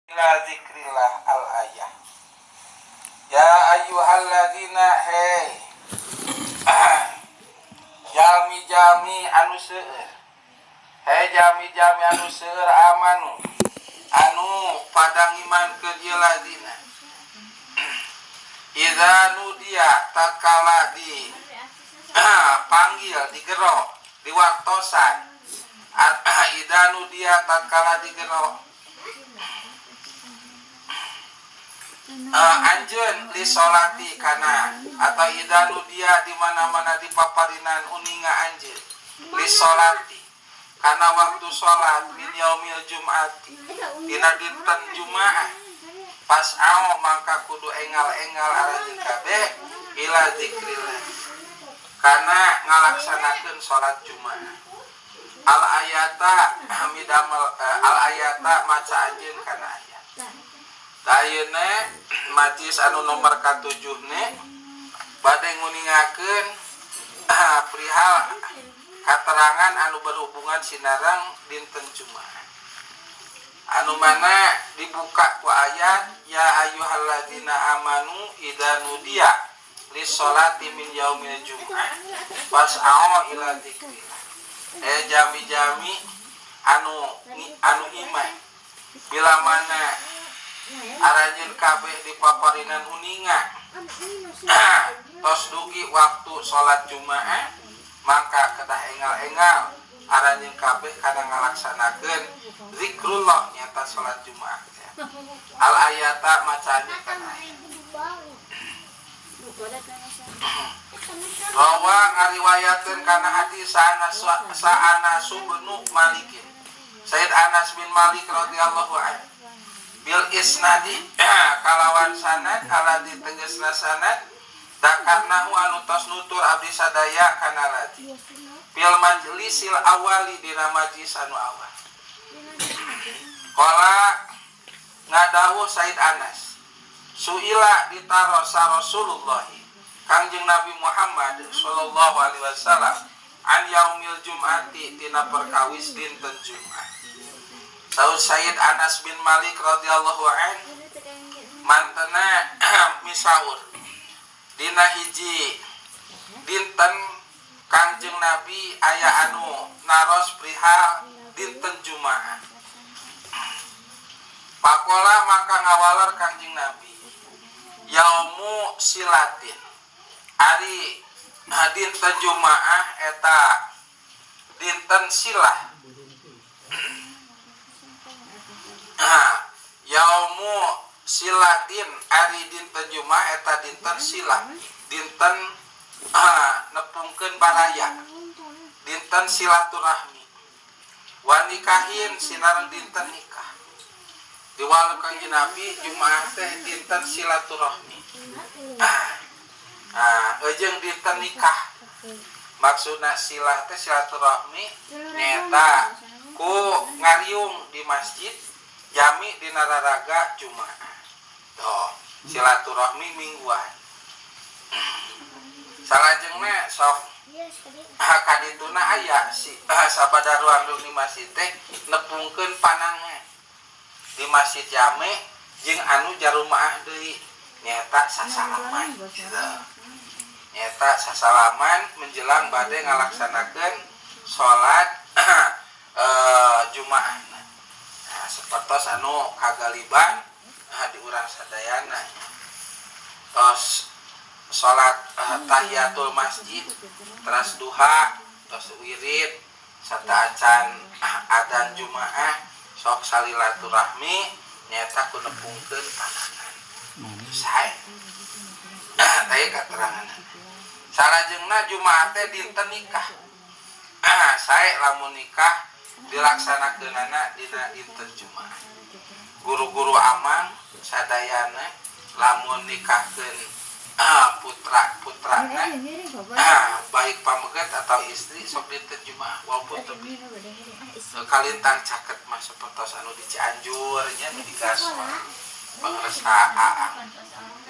Ila zikrillah al ayah. Ya ayyuhalladzina, hey jalmi-jalmi anu seueur, hey jalmi-jalmi anu seueur, amanu anu pada ngimankeun ieu ladzina, idza nudiya tatkala di panggil, digero, diwartosan, idza nudiya tatkala digero anjeun li sholati kana atau idza nudiya di mana-mana di paparinan uninga anjeun li sholati kana waktu sholat, min yaumil jum'ati dina dinten Jumaah, fas'au mangka kudu engal-engal aranjeun kabeh, ila zikrillah kana ngalaksanakeun salat Jumaah, al ayata midamel al ayata maca anjeun kana ayat. Ayeuna majlis anu nomor ka-7 ne bade nguningakeun perihal katerangan anu berhubungan sinareng dinten Jumaah, anu mana dibuka ku ayat ya ayyuhalladzina amanu idza nudiya lis-sholati min yaumil jum'ah fas'au ila dzikrillah. Jami-jami anu iman, bila mana aranjeun kabeh di paparinan uninga tos dugi waktu salat Jumaah, maka kedah engal-engal aranjeun kabeh kana ngalaksanakeun zikrullah nyata salat Jumaah. Al ayata macana kana ayat. Rawa ngariwayatkeun kana hadis Anas bin Malik, Sayyid Anas bin Malik radhiyallahu anhu, bil isnadi kalawan sanad aladi tegasna sanad dakarnahu anu tos nutur abdi sadaya kana ladi fil majlisil awali dina majlis anu awal. Qala ngadawuh Sayyid Anas, suila ditarosa Rasulullah Kangjeng Nabi Muhammad sallallahu alaihi wasallam an yaumil jum'ati tina perkawis dinten Jumat. Saud Sayyid Anas bin Malik radhiyallahu an mantena misaur dina hiji dinten Kangjeng Nabi aya anu naros perihal dinten Jumaah. Pakola maka ngawaler Kangjeng Nabi, yaumu silatin, ari dinten Jumaah eta dinten silah. Yaumu silatin ari dinten Jumaah eta dinten silah, dinten nepungkeun baraya, dinten silaturahmi, wa nikahin sinareng dinten nikah. Diwalu Kangjeng Nabi Jumaah teh dinten silaturahmi. Eujeung dinten nikah. Maksudna silah teh silaturahmi nyaeta ku ngariung di masjid jami dina raraga Jumaah. Tuh, silaturahmi mingguan. Salajengna sok kadituna aya si sabada ruang di masjid teh nepungkeun panangan di masjid jame jeung anu jarumaah deui nyaeta sasalaman gitu. Nyaeta sasalaman menjelang bade ngalaksanakeun salat Jumaah. Nah, sapertos anu kagaliban di urang sadayana. Tos salat tahiyatul masjid, teras duha, tos wirid, serta acan adan Jumaah sok salilaturahmi nyaeta ku nepungkeun panangan. Sae. Taya katerangan. Salajengna Jumaah teh dinten nikah. Sae lamun nikah dilaksanakeunana dina dinten Jumaah. Guru-guru amang sadayana lamun nikahkeun putra-putrana baik pameget atau istri sok dinten Jumaah walaupun teu kalintang caket mah sapertos anu di Cianjur nya nu di Gasol pangresa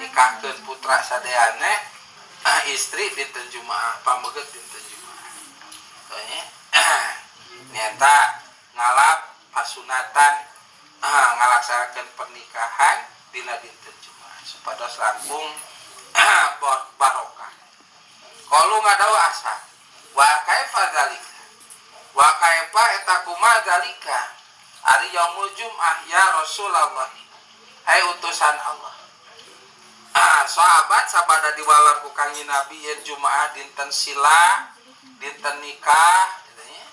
nikahkeun putra sadayana istri dinten Jumaah, pameget dinten Jumaah. Soalnya nyata ngalap pasunatan ngalaksanakeun pernikahan dina dinten Jumaah supados langkung barokah. Qalu ngadawuh asa wa kaifa dzalika wa kaifa eta kumaha dzalika ari yaumul Jum'ah ya Rasulullah, hai utusan Allah. Sahabat sabada diwalar ku Kangjeng Nabi yen Jumaah dinten sila, dinten nikah gitu nya.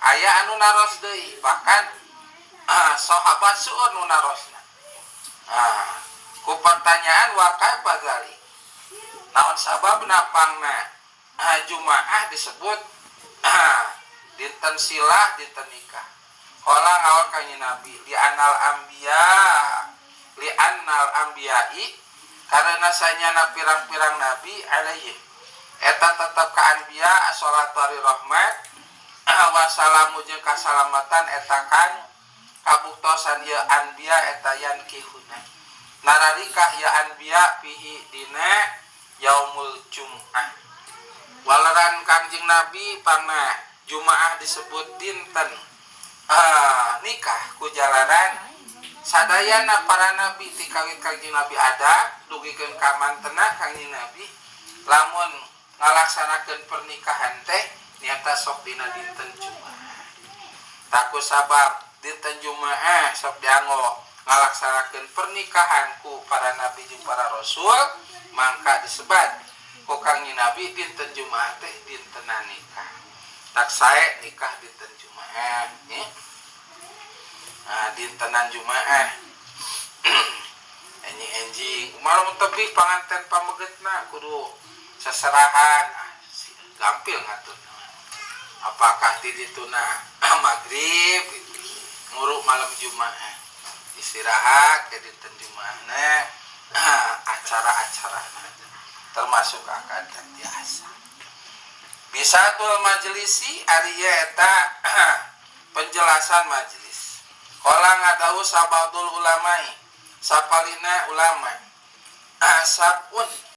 Aya anu naros deui, bahkan sahabat seueur nu narosna. Ku pertanyaan wa kaifa dzalik, naon sababna pangna Jumaah disebut dinten silah, dinten nikah. Qala ngawal Kangjeng Nabi li anal anbiya li annal anbiya'i karena sanyana pirang-pirang nabi alaihi eta tetep ka anbiya asholatu rahmat wa salamu jeung kasalamatan eta kan kabuktosan ieu anbiya eta yankihuna nararikah ya anbiya fihi dina yaumul jum'ah. Walaran Kangjeng Nabi pangna Jumaah disebut dinten nikah ku jalaran sadayana para nabi ti kawit Kangjeng Nabi ada dugikeun ka mantena Kangjeng Nabi lamun ngalaksanakeun pernikahan teh nyata sok dina dinten Jumaah. Taku sabab dinten Jumaah sok dianggo ngalaksanakeun pernikahan ku para nabi jeung para rasul, mangka disebat ku Kangjeng Nabi dinten Jumaah teh dintenan nikah. Tak sae nikah dinten Jumaah nya. Nah, dintenan Jumaah. Enjing-enjing malam tebih panganten pamegetna kudu seserahan, gampil ngatur. Apakah ti dituna maghrib gitu. Nguruk malam Jumaah. Istirahat ke dinten Jumaahna acara-acara termasuk akad dan biasa. Bisatul majlisi ari eta penjelasan majelis. Qala ngadawu sabadul ulamai sapalina ulama sabun